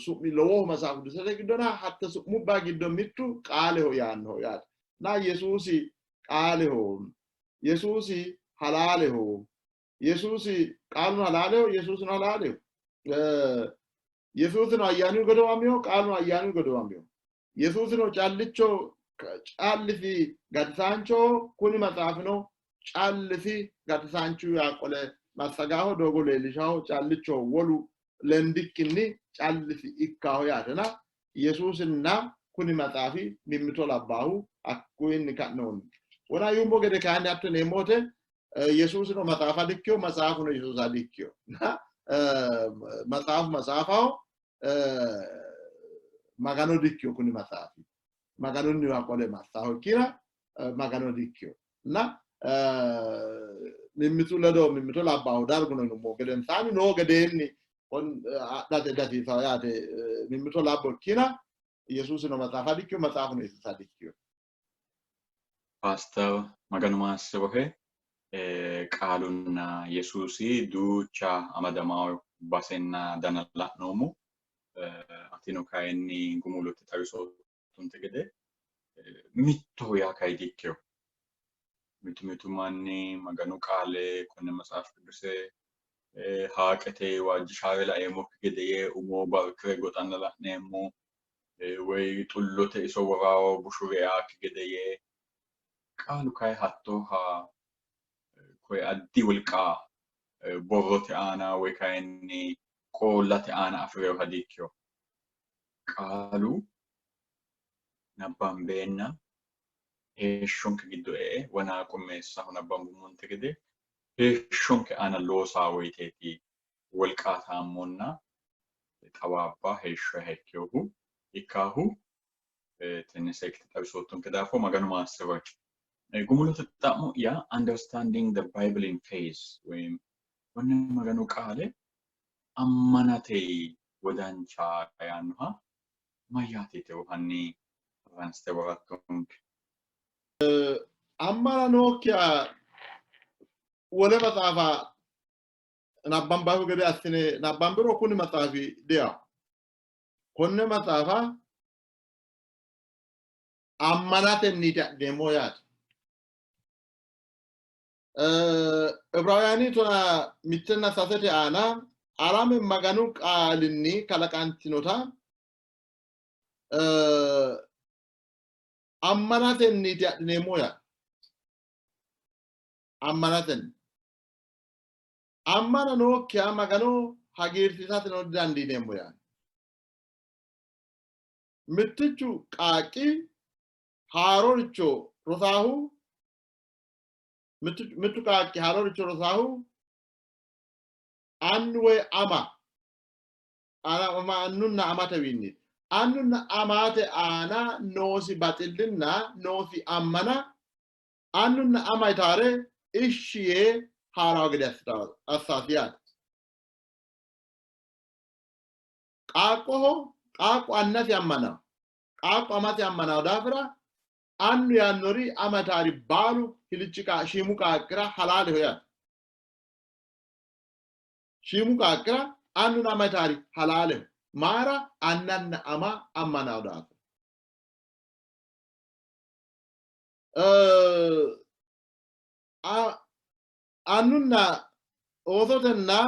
su'mi lowohu Maxaafu Qidduusete giddona hatte su'mubba giddo mittu qaaleho yaannoho yaate. Na Yesuusi qaaleho, Yesuusi halaaleho, Yesuusi qaaluno halaaleho, Yesuusino halaaleho. Yesuusino ayyaanu godowamino, qaaluno ayyaanu godowamino. Yesuusino callicho callisi gatisaanchoho, kuni maxaafino callisi gatisaanchu yaa qole massagaho doogo leellishaho callichoho wolu lendikkinni callisi ikkaho yaatena Yesuusinna kuni maxaafi mimmito labbaahu hakkuyinni ka'noonni. Wona yuummo gede kayinni hatto yineemmo wote Yesuusino maxaafa dikkino, maxaafuno Yesuusa dikkino. Maxaafu maxaafaho, Magano dikkino kuni maxaafi. Maganunniwa qole massaho ikkina Magano dikkino. Na mimmitu ledo mimmito labbaahu darguno yinummo gedensaanni noo gedeenni adhate dasiisaho yaate mimmito labbo ikkina Yesuusino maxaafa dikkino, maxaafuno Yesuusa dikkino. Paaster Maganu maassirohe qaalunna Yesuusi duucha amadamawo basenna dana la'noommo. Atino kayinni gumulote xawisoottonte gede mittoho yaa kayi dikkino. Mitu mitu manni Maganu qaale konne maxaafa qiduse haaqete waajjishaawe laeemmokki gede yee umo barkire goxanna la'neemmo. Woy xullote iso woraawo bushuri eaakki gede yee qaalu kayi hattooha koye addi wolqa borrote aana woy kayinni qoollate aana afi'rinoha dikkino. Qaalu nabbambeenna heeshshonke giddo e''e wona qummeessaho nabbambummonte gede heeshshonke aana loosaa woyiteeti wolqaataammonna xawaabba heeshshoha ikkinohu ikkaahu tenne seekkite xawisoottonke daafo Maganu maassi'rohe. Gumulote xa'mo'ya understanding the Bible in faith ወይም konne Maganu qaale ammanate wodancha yaannoha mayyaateetiro hanni ransite worattonke. Ammana nookkiha wole maxaafa nabbambannihu gede assine nabbambiro kuni maxaafi diyawo. Konne maxaafa ammanatenni adhineemmo yaate. Ibiraawuyaani 13-3 aana alame Maganu qaalinni kalaqantinota ammanatenniiti adhineemmo yaa. Ammanatenni. Ammana nookkiha Magano hagiirsiisateno didandiineemmo yaanno. Mittichu qaaqqi haaroricho rosaahu mittu qaaqqi haaroricho rosaahu annu woy ama annunna amatewiinni annunna amate aana noosi baxillinna noosi ammana annunna ama yitaare ishshi yee haa'rawo gede assaasi yaate. Qaaqqoho qaaqqu annasi ammanawo, qaaqqu amasi ammanawo daafira annu yaannori ama yitaari baalu hilichi shiimu qaaqqira halaaleho yaate. Shiimu qaaqqira annuna ama yitaari halaaleho. Maara annanna ama ammanawo daafira. Annunna oosotenna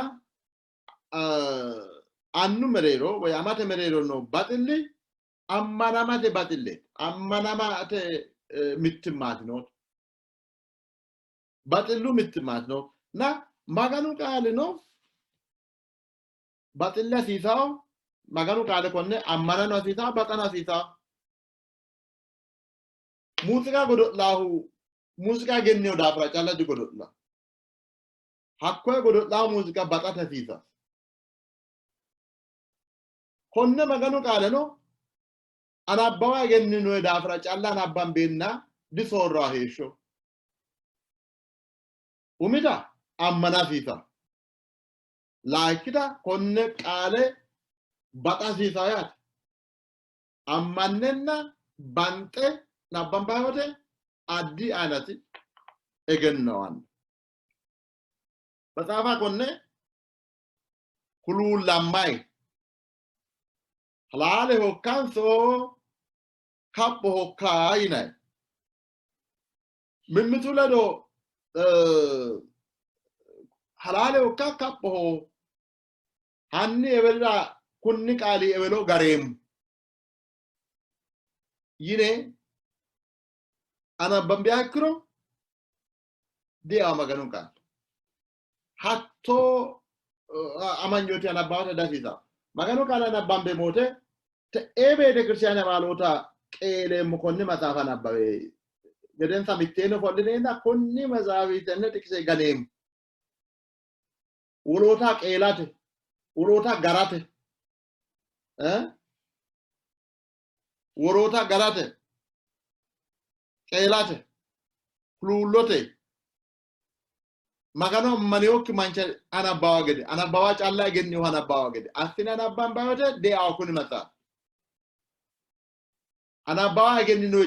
annu mereero woy amate mereero noo baxilli ammanamate baxilleeti. Ammanamate mittimmaati noote. Baxillu mittimmaati noote. Na Maganu qaalino baxille hasiisawo. Maganu qaale konne ammanano hasiisawo, baxano hasiisawo. Muuziiqa godo'laahu muuziiqa egenneyo daafira calla digodo'la. Hakkoye godo'laahu muuziiqa baxate hasiisas. Konne Maganu qaaleno anabbawa egenninoe daafira calla anabbambeenna disoorraa heeshsho. Umita ammana hasiisa. Layikkita konne qaale baxa hasiisa yaate. Ammannenna banxe nabbambanni wote addi aynati egenno aanno. Maxaafa konne huluullammayi halaaleho ikkanso kaphoho ikka yinayi. Mimmitu ledo halaaleho ikka kaphoho Hanni ewelira kunni qaali ewelo gareemmo yine anabbambiha ikkiro diawa Maganu qaali. Hattoo amanyooti anabbawate dihasiisanno. Maganu qaale anabbambeemmo wote te'ee beetekiristiyaane abaaloota qeeleemmo konne maxaafa nabbawe gedensa mitteenni ofollineenna kunni maxaafi tenne xiqise ganeemmo. Woloota qeelate, woloota garate, woloota garate, qeelate, huluullote, Magano ammanewokki mancha anabbawa gede, anabbawa calla egennihu anabbawa gede assine anabbambanni wote deawo kuni maxaafi. Anabbawa egennino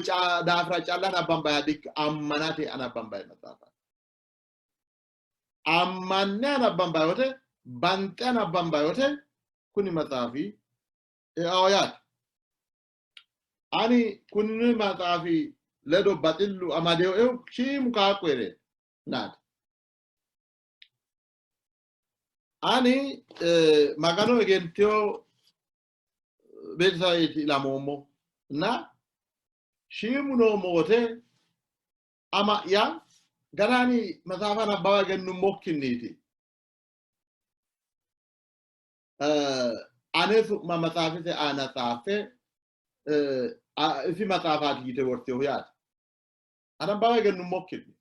daafira calla anabbambanniha dikkino, ammanate anabbambanni maxaafa. Ammanne anabbambanni wote, banxe anabbambanni wote kuni maxaafi eawo yaate. Ani kunni maxaafi ledo baxillu amadewoehu shiimu qaaqqu hee're naati. Ani Magano egentino beetesaweeti ilamoommo na shiimu noommo wote ama'ya ganaani maxaafa nabbawa egennummokkinniiti. Ane su'ma maxaafise aana tsaaffe isi maxaafaati yite wortinohu yaate. Anabbawa egennummokkinni.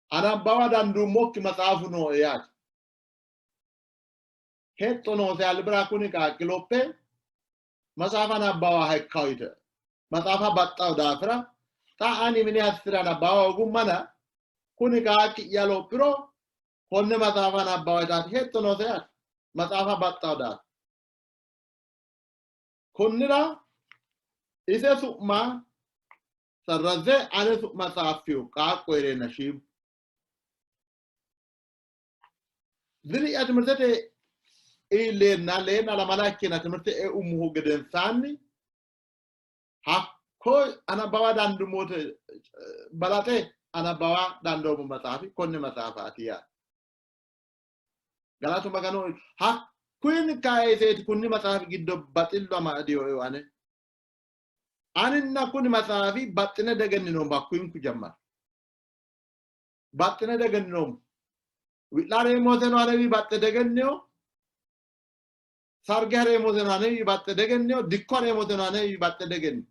Anabbawa danduummokki maxaafu nooe yaate. Hexxo noose albira kuni qaaqqi lophe maxaafa nabbawaha ikkawo yite maxaafa baxxawo daafira xa ani mine assi'ra nabbawa hogummana kuni qaaqqi'ya lophiro konne maxaafa nabbawa yitaati hexxo noose yaate. Maxaafa baxxawo daafira. Konnira ise su'ma sarrazze ane su'ma tsaaffiyo qaaqqo hee'reenna shiimu. Diri'ya timirtete iilleenna leenna lamala ikkeenna timirte eummohu gedensaanni hakko anabbawa danduummote balaxe anabbawa dandoommo maxaafi konne maxaafaati yaate. Galatu Magano hakkuyinni kayiseeti kunni maxaafi giddo baxillu amadinoe ane. Aninna kuni maxaafi baxxine degenninoommo hakkuyinku jammar. Baxxine degenninoommo. Wi'la hareemmoteno anewi baxxe degennino. Sarge hareemmoteno anewi baxxe degennino. Dikko hareemmoteno anewi baxxe degennino.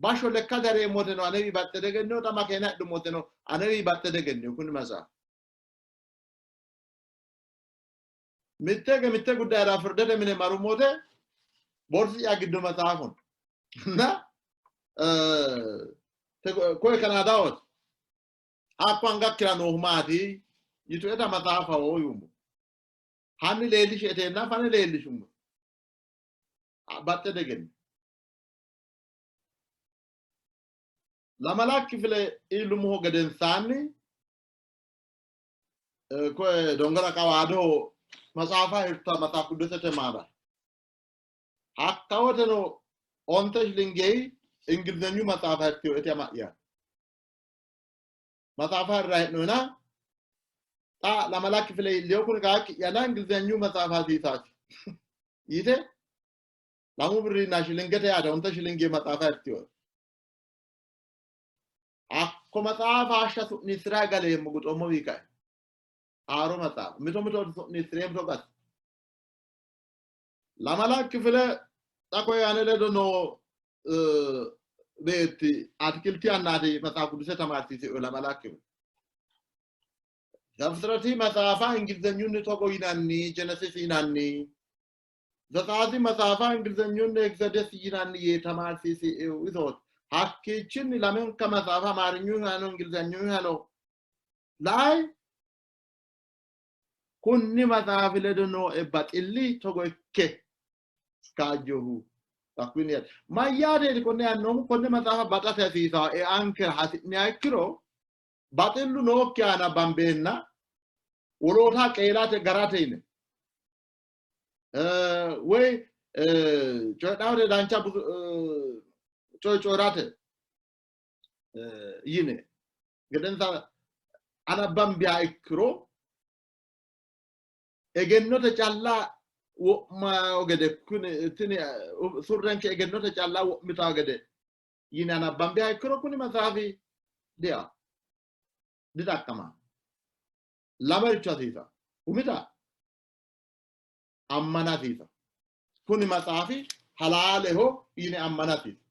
Bashsho lekkate hareemmoteno anewi baxxe degennino. Xa makeena hidhummoteno anewi baxxe degennino kuni maxaafi. Mitte hige mitte guddayira firdete mine marummote borsi'ya giddo maxaafu no. Na koye Kanaadahooti. Hakku angakkira noohu maati yitueta maxaafaho yuummo. Hanni leellishi eteenna fane leellishummo. Baxxe degenni. Lamala kifile iillummohu gedensaanni koye dongora qawaadoho maxaafa hirta maxaaf qidduusete maabara. Hakkawoteno onte shilingei Ingilizenyu maxaafa hirtiyo eti ama'ya. Maxaafa hirra hee'noyina xa lamala kifile iilliyo kuni qaaqqi'yana Ingilizenyu maxaafa hasiisaasi yite lamu birrinna shilingete yaate onte shilingee maxaafa hirtiyo. Hakko maxaafa hashsha su'niissira galeemmo guxoommo kae. Haaro maxaafa mito mito su'niissireemmo togo asse. Lamala kifile xa koye ane ledo noo beetti atikilti annaati maxaafa quduse tamaarsiisi'o lamala kifile. Zafixirati maxaafa Ingilizenyunni togo yinanni Genesis yinanni. Zetsaati maxaafa Ingilizenyunni Exodus yinanni yee tamaarsiisi'o isooti. Hakkiichinni lamenka maxaafa Amaarinyuhano Ingilizenyuhano lai kunni maxaafi ledo nooe baxilli togo ikke kaajjohu hakkunni yaate. Mayyaateeti konne yaannohu konne maxaafa baxate hasiisaa eankera hasi'niha ikkiro baxillu nookkiha nabbambeenna woloota qeelate garate yine woy coyidhaate dancha coye coyi'rate yine gedensa anabbambiha ikkiro egennote calla wo'mayo gede tini surrenke egennote calla wo'mitawo gede yine anabbambiha ikkiro kuni maxaafi dia dixaqqama. Lamericho hasiisa. Umita ammana hasiisa. Kuni maxaafi halaaleho yine ammana hasiisa.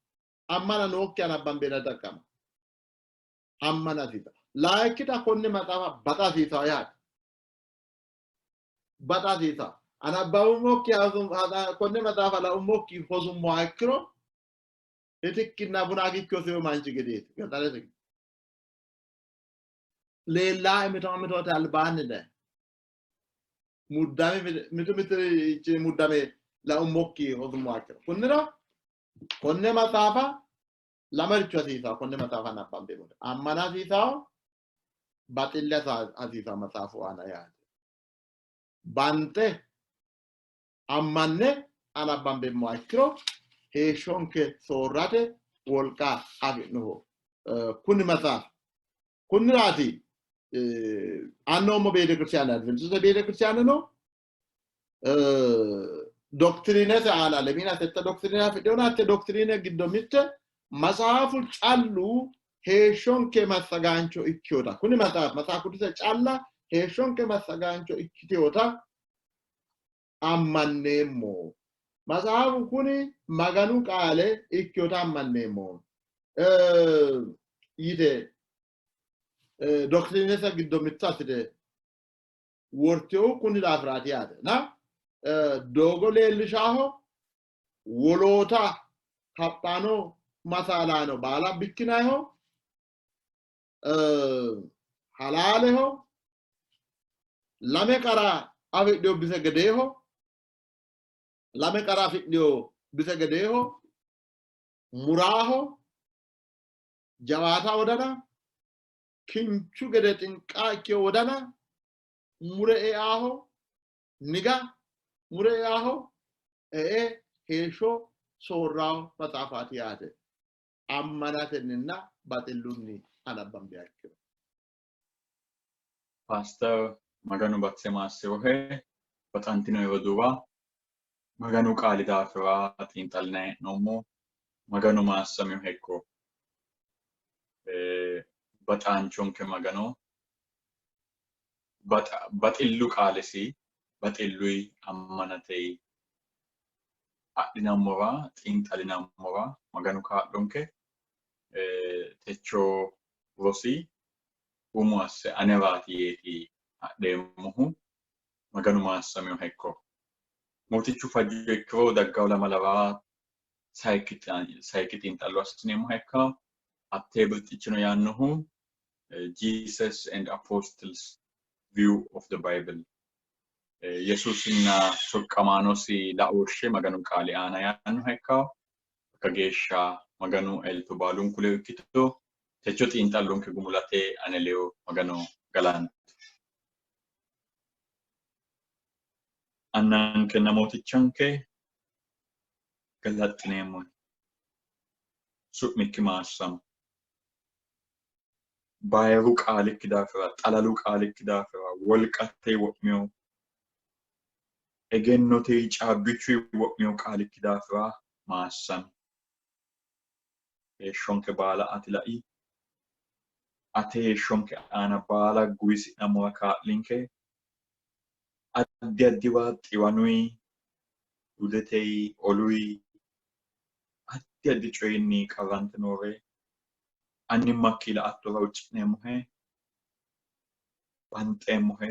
Ammana nookkiha nabbambeena dixaqqama. Ammana hasiisa. Layikkita konne maxaafa baxa hasiisa yaate. Baxa hasiisa. Anabbawummokki konne maxaafa laummokki hosummoha ikkiro itikkinna buna agikki hosino manchi gedeeti. Gaxarete leellaa mito mitote albaanni daye muddame mitu mitirichi muddame laummokki hosummoha ikkiro kunnira konne maxaafa lamericho hasiisawo konne maxaafa nabbambeemmo ammana hasiisawo baxille hasiisawo maxaafu aana yaate banxe ammanne anabbambeemmoha ikkiro heeshshonke soorrate wolqa afi'noho kuni maxaafi. Kunniraati annoommo beetekiristiyaane Adventiste beetekiristiyaaneno doktiriinete aana lemiina sette doktiriine afidhino. Hatte doktiriine giddo mitte maxaafu callu heeshshonke massagaancho ikkinota kuni maxaafi maxaafu quduse calla heeshshonke massagaancho ikkitinota ammanneemmo. Maxaafu kuni Maganu qaale ikkinota ammanneemmo yite doktiriinete giddo mitto assite wortinohu kunni daafiraati yaate. Na doogo leellishaho woloota kaphaano masaalaano baala bikkinayiho halaaleho lame qara afidhino bise gedeeho lame qara afidhino bise gedeeho muraaho jawaata wodana kinchu gede xinqa ikkino wodana mure eaho niga mure eaho ee heeshsho soorraho maxaafaati yaate ammanatenninna baxillunni anabbambiha ikkiro. Paaster Maganu batise maassi'rohe. Baxantino roduuwa Maganu qaali daafira xiinxallinanni hee'noommo. Maganu maassaminoha ikko. Baxaanchonke Magano baxillu qaalesi baxilluyi ammanate adhinammora xiinxallinammora Maganu kaa'lonke. Techo rosi umo asse aneraati yeeti adheemmohu. Maganu maassaminoha ikko. Mootichu fajjo ikkiro daggawo lamalara sayikki xiinxallo assineemmoha ikkawo. Hattee birxichino yaannohu Jesus and Apostles View of the Bible. Yesuusinna soqqamaanosi laooshshe Maganu qaali aana yaannoha ikkawo. Hakka geeshsha Maganu elto baalunku ledo ikkito. Techo xiinxallonke gumulate ane ledo Magano galanto. Annankenna Mootichanke galaxxineemmohe. Su'mikki maassamo. Bayiru qaalikki daafira, xalalu qaalikki daafira, wolqate wo'mino, egennote caabbichuyi wo'mino qaalikki daafira maassami. Heeshshonke baala ati lai. Ate heeshshonke aana baala guwisi'nammora kaa'linke. Addi addiwa xiwanuyi, hudeteyi, oluyi, addi addi coyinni qarrante noore annimmakki la''attora huucci'neemmohe, banxeemmohe,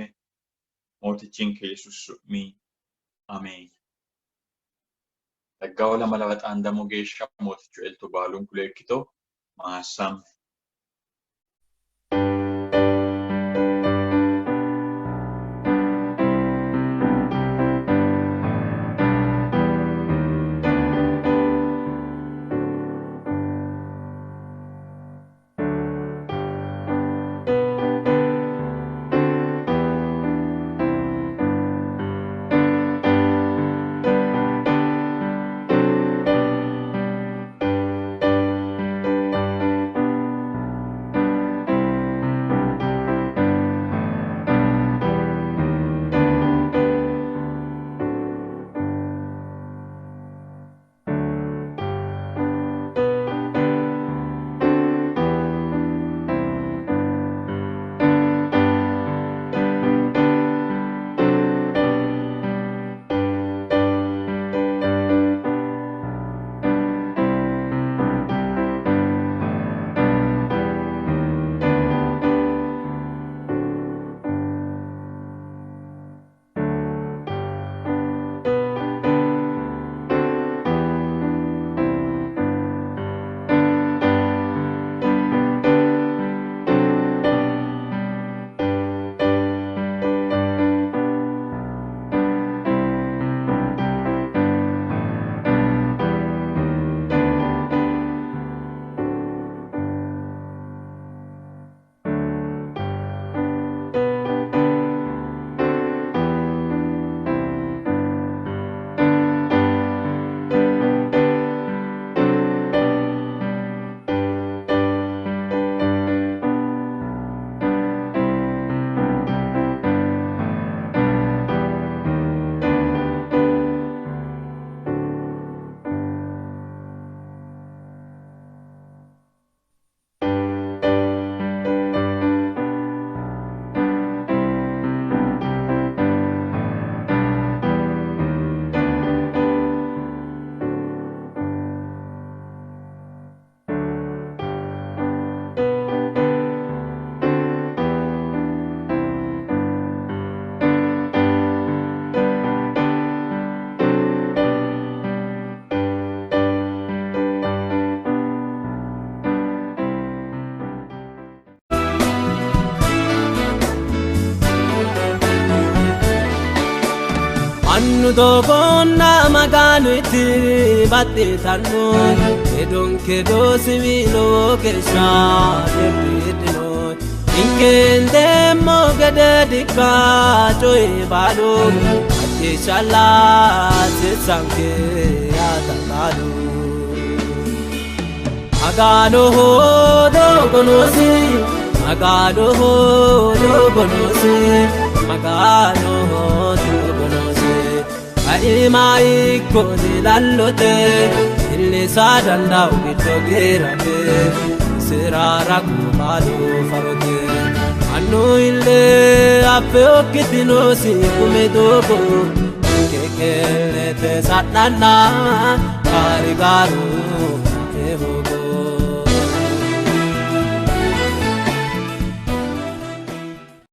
Mootichinke Yesuusi su'mi Ameen. Daggawo lamalara xaandammo geeshsha Mootichu elto baalunku ledo ikkito. Maassame. Mannu doogonna Maganu itti baxxitanno hedonke doosiwi lowo geeshsha dibbidhino. Ninke hendeemmo gede dikka coyi baalu macciishshalla hasiissanke yaata qaalu. Maganoho doogo noosi. Maganoho doogo noosi, Maganoho doogo noosi. Kaima ikko dilallote, illisa danda'u giddo giirate, isira ragu baalu farote. Mannu ille affe okkitinosi kume doogo, kekelete sa'nanna gaarigaaru ehogo.